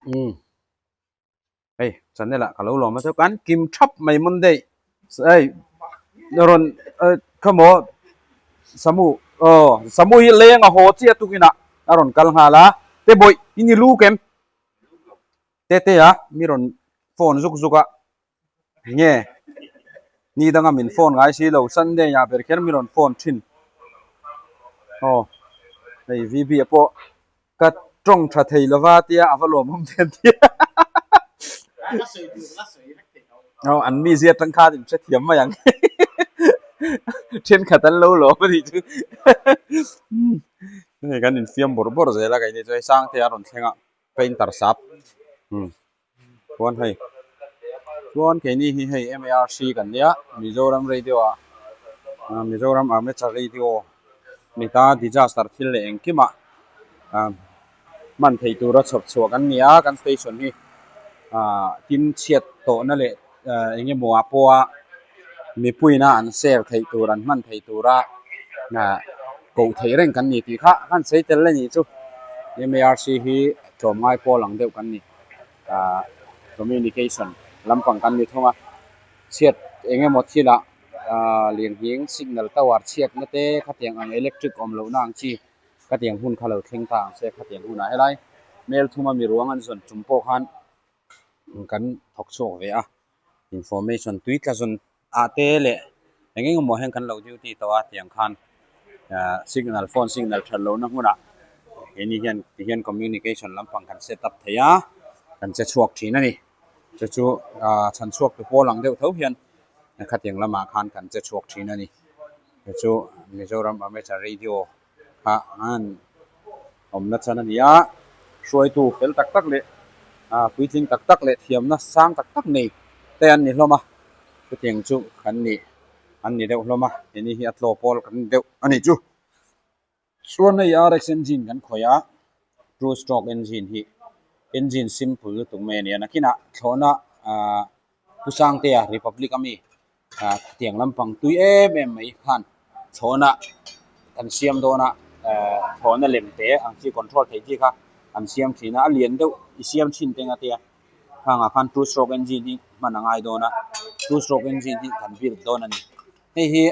Umm hei channel ah ka lo lawm a chu kan kim thap mai Monday hei rawn khamaw Samu aw Samu hi leng a haw chiah tukin ah a rawn kal nghal a te bawih i ni lu kem te te a mi rawn phone zuk zuk a nge ni danga min phone ngai si lo Sunday ah ber kher mi rawn phone thin aw hei V B a pawh ka tawng tha thei lova tia a va lawmawm ten tia aw an mizia tang khan in hrethiam mai ang thenkhat an lo lawm a nih chu hei kan infiam bawrh bawrh zel a keini chu hei Sangte a rawn thleng a painter sap umm chuan hei chuan keini hi hei M A R C kan nia Mizoram radio ah Mizoram Amateur radio nita disaster thil leh engkimah ah hman theih tura chhawp chhuah kan ni a kan station hi ah tin chhiat tawhna leh ah eng emaw ah pawha mipuiin a an share theih tur an hman theih tura ah koh theih reng kan ni tih kha kan sawi tel a nih chu M A R C hi tlawmngai pawl ang deuh kan ni ah communication lampang kan ni thung a chhiat eng emaw thilah ah lianghing signal tower chhiatna te khatiang ang electric awm lohna ang chi khatiang hun kha lo thleng ta ang se khatiang hunah helai hmel thuma mi ruang an zawn tum pawh khan kan thawk chhuak ve a information tui tla zawn ah te leh eng eng emaw hian kan lo duty tawh a tiang khan ah signal phone signal that lohna hmunah keini hian ti hian communication lampang kan set up thei a kan che chhuak thin a ni chu chu ah chhan chhuak tu pawl ang deuh tho hian khatiang lamah khan kan che chhuak thin a ni chu chu Mizoram Amateur Radio kha an awmna chan a ni a hruaitu fel tak tak leh ah puitling tak tak leh thiamna sang tak tak nei te an ni hlawm a chutiang chu kan nih an ni deuh hlawm a heni hi a tlaw pawl kan ni deuh a ni chu chuan hei R X engine kan khawih a two stroke engine hi engine simple lutuk mai a ni a nakinah thlawhna ah Pu Sangtea Republic ami ah tiang lampang tui em em mai khan thlawhna kan siam dawn a eh thlawhna lem te ang chi control theih chi kha an siam thin a a lian deuh i siam thin te anga tia khangah khan two stroke engine hi hman a ngai dawn a two stroke engine hi kan build dawn a ni hei hi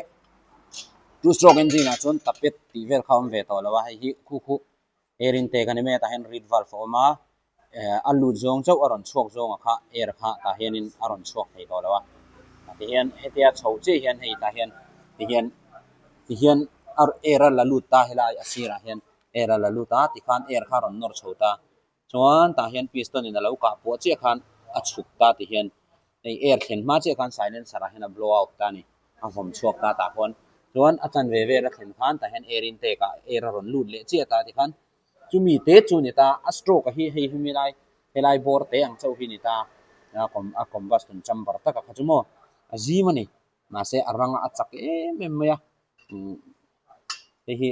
two stroke engine ah chuan tapet tih vel kha a awm ve tawh lo a hei hi khu khu air intake a ni mai a tah hian reed valve a awm a eh a lut zawng chauh a rawn chhuak zawng a kha air kha tah hianin a rawn chhuak thei tawh lo a ti hian hetia chhoh chiah hian hei tah hian ti hian ti hian a air a la lut ta helai a sirah hian air a la lut a tikhan air kha a rawn nawr chho ta chuan tah hian piston in a lo kah puah chiah khan a chhuk ta ti hian hei air thlen hma chiah khan silencer ah hian a blow out ta a ni a vawm chhuak ta tah khuan chuan a chanve vel a thlen khan tah hian air intake ah air a rawn lut leh chiah ta tikhan chumi te chu ni ta a stroke a hi hei hi mi lai helai bawr te ang chauh hi ni ta a com a combustion chamber taka kha chu maw a zim a ni mahse a ranga a chak em em mai a umm hei hi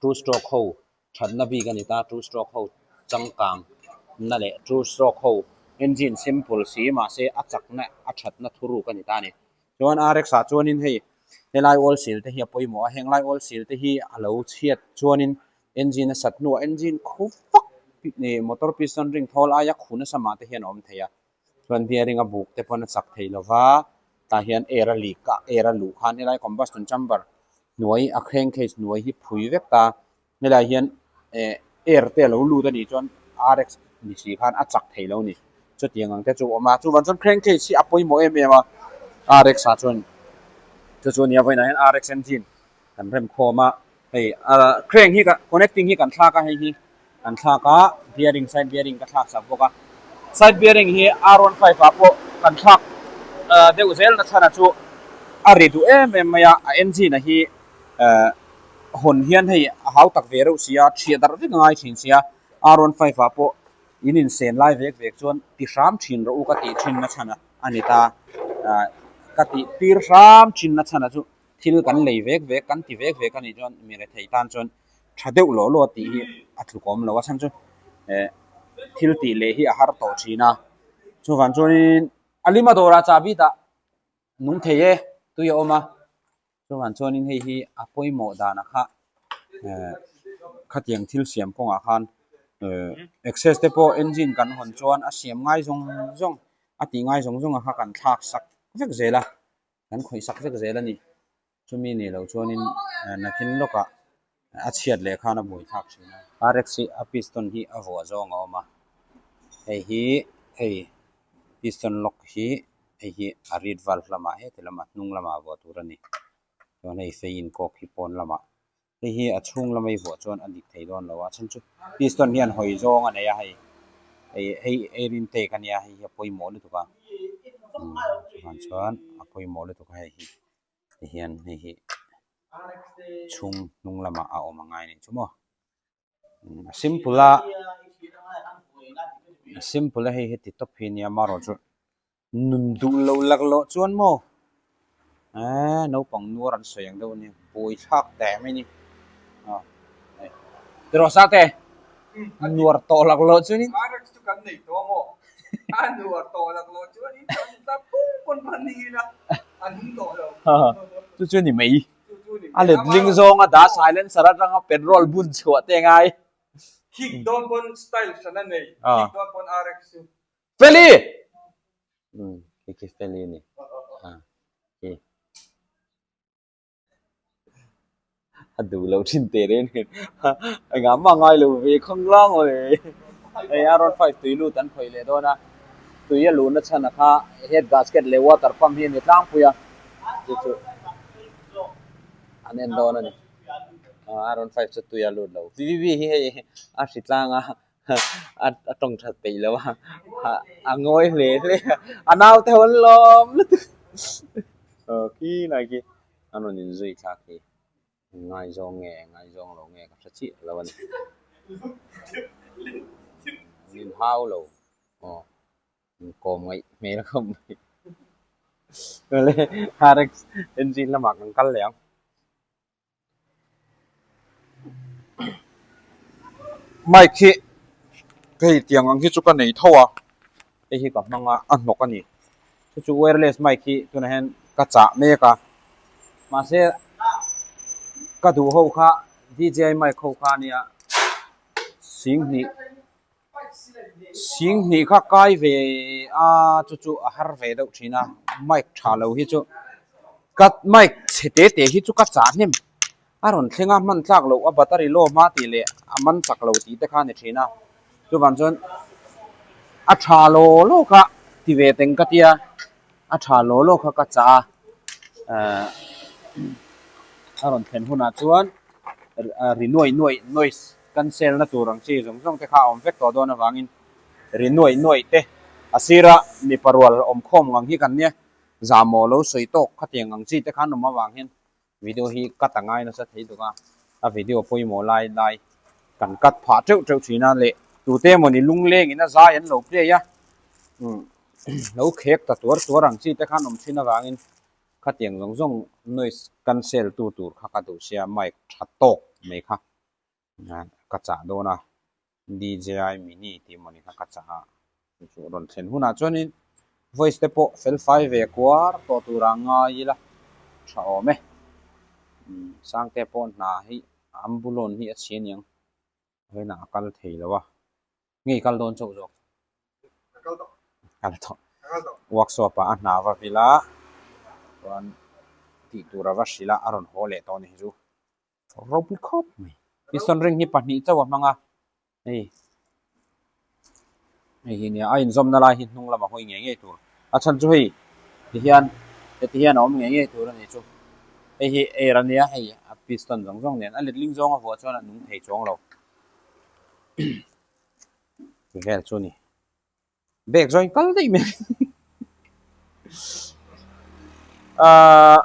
two stroke ho thatna bik a ni ta two stroke ho changkang na leh two stroke ho engine simple si mahse a chakna a thatna thuruk a ni ta a ni chuan R X ah chuanin hei helai oil seal te hi a pawimawh a henglai oil seal te hi a lo chhiat chuanin engine a sat hnuah engine khu vak ih motor piston ring thawl aia khu nasa mah te hian a awm thei a chuan bearing a buk te pawn a chak thei lo va tah hian air a leak a air a luh khan helai combustion chamber hnuai a crankcase hnuai hi phui vek ta helai hian eh air te a lo lut a nih chuan R X ni si khan a chak thei lo a ni chutiang ang te chu a awm a chuvang chuan crankcase hi a pawimawh em em a R X ah chuan chu chu a nia vawiinah hian R X engine kan rem khawm a hei ah crank hi connecting hi kan thlak a hei hi kan thlak a bearing side bearing ka thlak sak bawk a side bearing hi R 15 ah pawh kan thlak ah deuh zel na chhan a chu a ri duh em em mai a a engine a hi eh hawn hian hei a hau tak ve reuh si a chhiah darh vek a ngai thin si a R 15 ah pawh in insen lai vek vek chuan ti hram thin rawh u ka tih thin na chhan a a ni ta ah ka tih tir hram thin na chhan a chu. Thil kan lei vek vek, kan ti vek vek a nih chuan mi rethei tan chuan tha deuh lawh lawh tih hi a tluk awm lo a chhan chu eh thil tih leh hi a har tawh thin a chuvang chuanin a lima dawrah chahbi dah nung thei e tui a awm a chuvang chuanin hei hi a pawimawh danah kha eh khatiang thil siam kawngah khan. Access te pawh engine kan hawn chuan a siam ngai zawng zawng a tih ngai zawng zawng a kha kan thlak sak vek zel a kan khawih sak vek zel a ni. Chumi nih loh chuanin nakin lawkah a chhiat leh khan a buai thlak thin a. RX hi a piston hi a vuah zawng a awm a, hei hi hei piston lock hi hei hi a reed valve lamah heti lamah hnung lamah a vuah tur a ni. Chuan hei fei inkawk hi pawn lamah hei hi a chhung lama i vuah chuan a dik thei dawn lo a, a chhan chu piston hian hawi zawng a nei a hei hei hei air intake a nia hei hi a pawimawh lutuk a umm chuvang chuan a pawimawh lutuk a hei hi. Tihian hei hi chhung hnung lamah a awm angai anih chu maw a simple a a simple a hei heti tawp hi ania amaherawhchu nun duh lo laklawh chuan maw eee naupang nuar an sawi ang deuh ania buaithlak teh mai a ni aw hei tiraw Sate nuar tawh laklawh chuanin. A nuar tawh laklawh chuanin kan tla pum pawn hman ni ila a nung tawh lo. Chu chu ni mai. A letling zawnga dah silencer atanga petrol bun chhuah te ngai. Kick dawn pawn style hran a nei. Kick dawn pawn RX chu. Feli! Umm, khi khi Feli a ni. Khi. A duh loh thin teh reng nen engah mah ngai lo ve khawng lang aw le hei a rawn five tui lut an khawih leh dawn a tui a luhna chhan a kha head gasket leh water pump hi a ni tlangpui a chu chu an en dawn a ni a rawn five chu tui a lut lo vvv hi hei a hri tlang a a tawng that peih lo a a ngawi hle hle a a naute ho an lawm lutuk aw khi lai khi a rawn inzui thlak hi ngaizawng nge ngaizawng lo nge ka hre chiah lo a ni an inhau lo aw inkawm ngaih hmel khawp mai awle RX engine lamah kan kal leh ang. Mic hi hei tiang ang hi chu ka nei tho a hei hi ka hmang a a hnawk a ni chu chu wireless mic hi tunah hian ka chah mek a mahse ka duh ho kha D_J_I mic ho kha a nia singhnih singhnih kha kai ve a chu chu a har ve deuh thin a mic tha lo hi chu ka mic chhe te te hi chu ka chah hnem a rawn thleng a hman tlak loh a battery low hma tih leh a man chak lo tih te kha a ni thin a chuvang chuan a tha law law kha ti ve teng ka tia a tha law law kha ka chah a ahh a rawn thlen hunah chuan ri nuaih nuaih noise cancel na tur ang chi zawng zawng te kha a awm vek tawh dawn avangin ri nuaih nuaih te a sira mipa rual awm khawm ngang hi kan nia zahmawh lo sawi tawk khatiang ang chi te khan awm avang hian video hi cut a ngai nasa thei tuk a a video pawimawh lai lai kan cut phah teuh teuh thin a leh tute emawni lungleng in a zai an lo play a umm lo khek ta tuar tuar ang chi te khan awm thin avangin khatiang zawng zawng noise cancel tu tur kha ka duh sia mic tha tawk mai kha. Ka chah dawn a, DJI mini tih mawni kha ka chah a, chu chu rawn thlen hunah chuanin voice te pawh fel fai ve kuar tawh turah ngai ila tha awm e. Sangte pawh hna hi ambulon hi a chhi aniang vawiinah a kal thei lo a, nge i kal dawn chauh zawk? Kal tawh. Workshop ah a hna va vil a, chuan tih tur a va hrilh a, a rawn haw leh tawh a ni chu. Ropui khawp mai. Piston ring hi pahnih chauh a hmang a, hei hei hi nia a inzawmna lai hi hnung lamah hawi ngei ngei tur. A chhan chu hei tihian heti hian a awm ngei ngei tur a ni chu. Hei hi air a nia hei a piston zawng zawng nen a letling zawng a vuah chuan a nung thei chuang lo. Ti vel chu a ni. Bag zawng kal daih mai ahh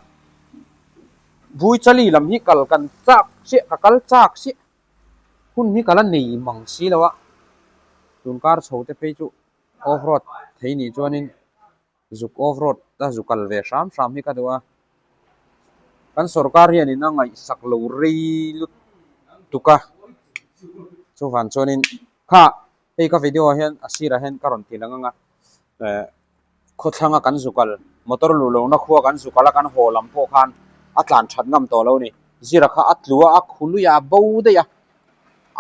Buichali lam hi kal kan chak chiah ka kal chak chiah hun hi ka la nei mang si lo a tun kar chho te phei chu off road thei nih chuanin zuk off road a zu kal ve hram hram hi ka duh a kan sorkar hianin a ngaihsak lo rei lutuk a chuvang chuanin kha. Hei ka video ah hian a sirah hian ka rawn ti lang ang a, eh khawthlanga kan zu kal motor luh lohna khua kan zu kal a kan haw lam pawh khan a tlan that ngam tawh lo a ni. Zira kha a tlu a, a khu lui a, a bo daih a.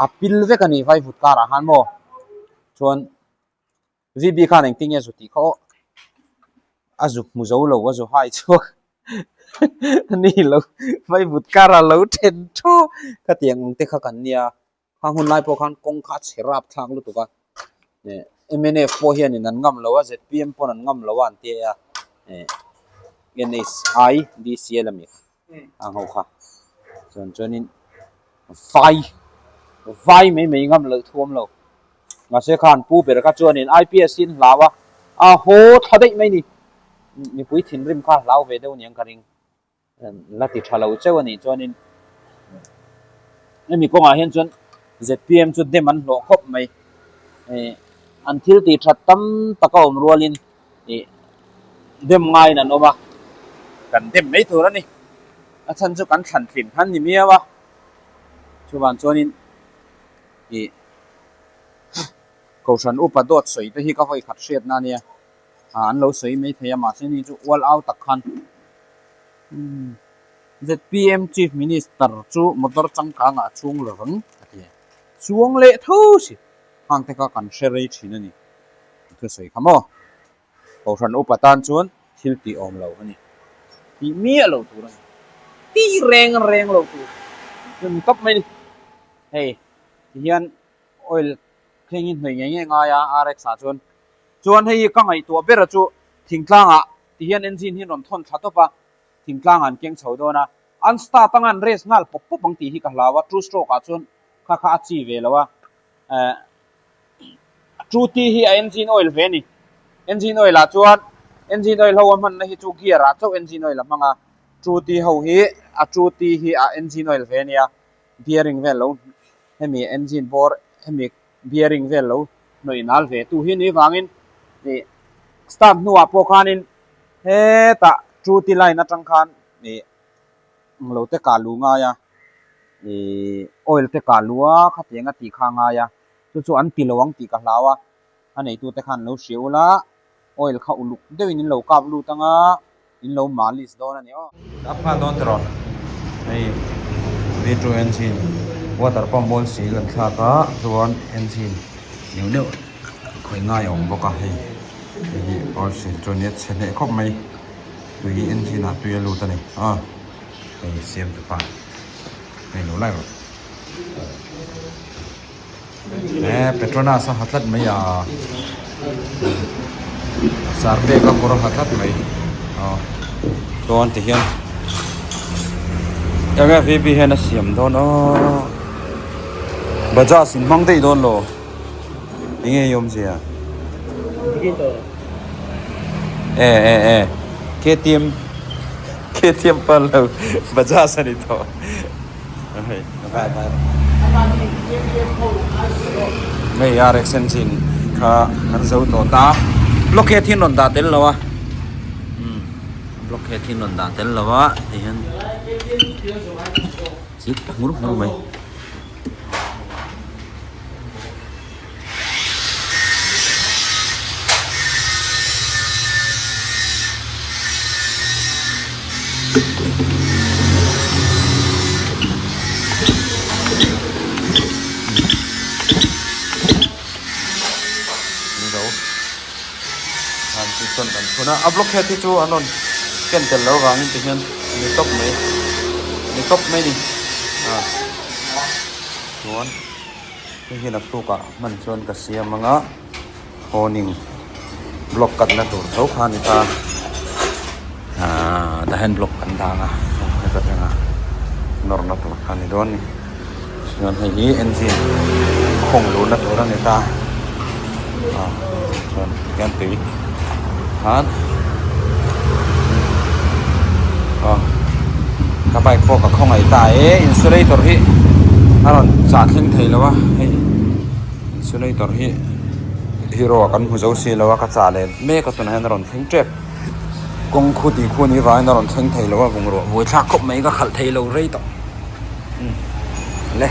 A pil vek a ni vaivut karah khan maw chuan VB khan engtin nge a zu tih kha aw a zu hmu zo lo a zu hai chhuak ni lo vaivut karah lo then thu khatiang ang te kha kan nia khang hun lai pawh khan kawng kha a chhe rap thlak lutuk a eh mnf pawh hianin an ngam lo a zpm pawn an ngam lo a an ti a eh nhi dcl ami ang ho kha chuan chuanin vai vai mai mai ngam loh thu awm lo mahse khan pu ber kha chuanin IPS hi an hlau a a haw thla daih mai ni mipui thinrim kha a hlau ve deuh aniang ka ring la ti tha lo cheu anih chuanin hemi kawngah hian chuan zpm chu dem an hlawh khawp mai ih an thil tih that tam tak a awm rualin ih dem ngaiin an awm a kan dem mai tur a ni a chhan chu kan thlan tlin khan ni miau a chuvang chuanin ih kohhran upa dawt sawi te hi ka vawi khat hriatna a nia ah an lo sawi mai thei a mahse ni chu ual au tak khan umm zpm chief minister chu motor changkang ah a chhung lo vang a ti a chuang leh tho si hang te kha kan hre rei thin a ni thusawi kha maw kohhran upa tan chuan thil tih awm lo a ni tih miah lo tur a ni tih reng reng lo tur chu ni tawp mai a ni hei tihian oil thleng hi hnawih ngei ngei ngai a RX ah chuan chuan hei hi ka ngaihtuah ber a chu thingtlang ah tihian engine hi an rawn thawn thla tawp a thingtlang ah an keng chho dawn a an start anga an race nghal pawp pawp ang tih hi ka hlau a two stroke ah chuan kha kha a chi ve lo a eh two T hi a engine oil ve a ni engine oil ah chuan engine oil ho a hman na hi chu gear ah chauh engine oil a hmang a two T ho hi a two T hi a engine oil ve a nia bearing vel lo hemi engine bawr hemi bearing vel lo hnawih nal ve tu hi ni vangin ih start hnuah pawh khanin hetah two T line atang khan ih englo te kah luh ngai a ih oil te kah luh a khatiang a tih kha a ngai a chu chu an ti lo ang tih ka hlau a a neitute khan an lo hria ula oil kha uluk deuhin in lo kap lut anga in lo malis dawn a ni aw. Up nghal dawn tiraw hei V two engine water pump oil seal an thlak a chuan engine neuh neuh khawih ngai a awm bawk a hei hei hi oil seal chu a nia chhe hneh khawp mai. Tui engine ah tui a lut a ni a hei siam tu pa hei lo lai rawh he petronas a ha tlat mai a sar pek a kawr a ha tlat mai aw chuan ti hian enge v hian a siam dawn aw bajaj in hmang daih dawn lo. Enge i awmzia? E e e KTM KTM pal lo Bajaj a ni tawh. Hei vai vai. Hei RX engine kha kan zo tawh ta. Blockhead hi an rawn dah tel lo a. Umm blockhead hi an rawn dah tel lo a tihian chik hmur hmur mai. A blockhead hi chu an rawn ken tel loh avangin ti hian ni tawp mai ni tawp mai a ni chuan hei hian a tlukah hman chuan ka siam ang a awning block cut na tur tho kha a ni ta ahh tah hian block kan dang a heta tanga nawr na tur kha a ni dawn a ni chuan hei hi engine khawng luh na tur a ni ta ah chuan tihian tui khan aw ka bike pawh ka khawngaih ta e insulator hi a rawn chah thleng thei lo a hei insulator hi hero ah kan hmu zo si lo a ka chah leh mek a tunah hian a rawn thleng tep kawng khu tih khu ni vangin a rawn thleng thei lo a bungrua buaithlak khawp mai ka khalh thei lo rei tawh umm le.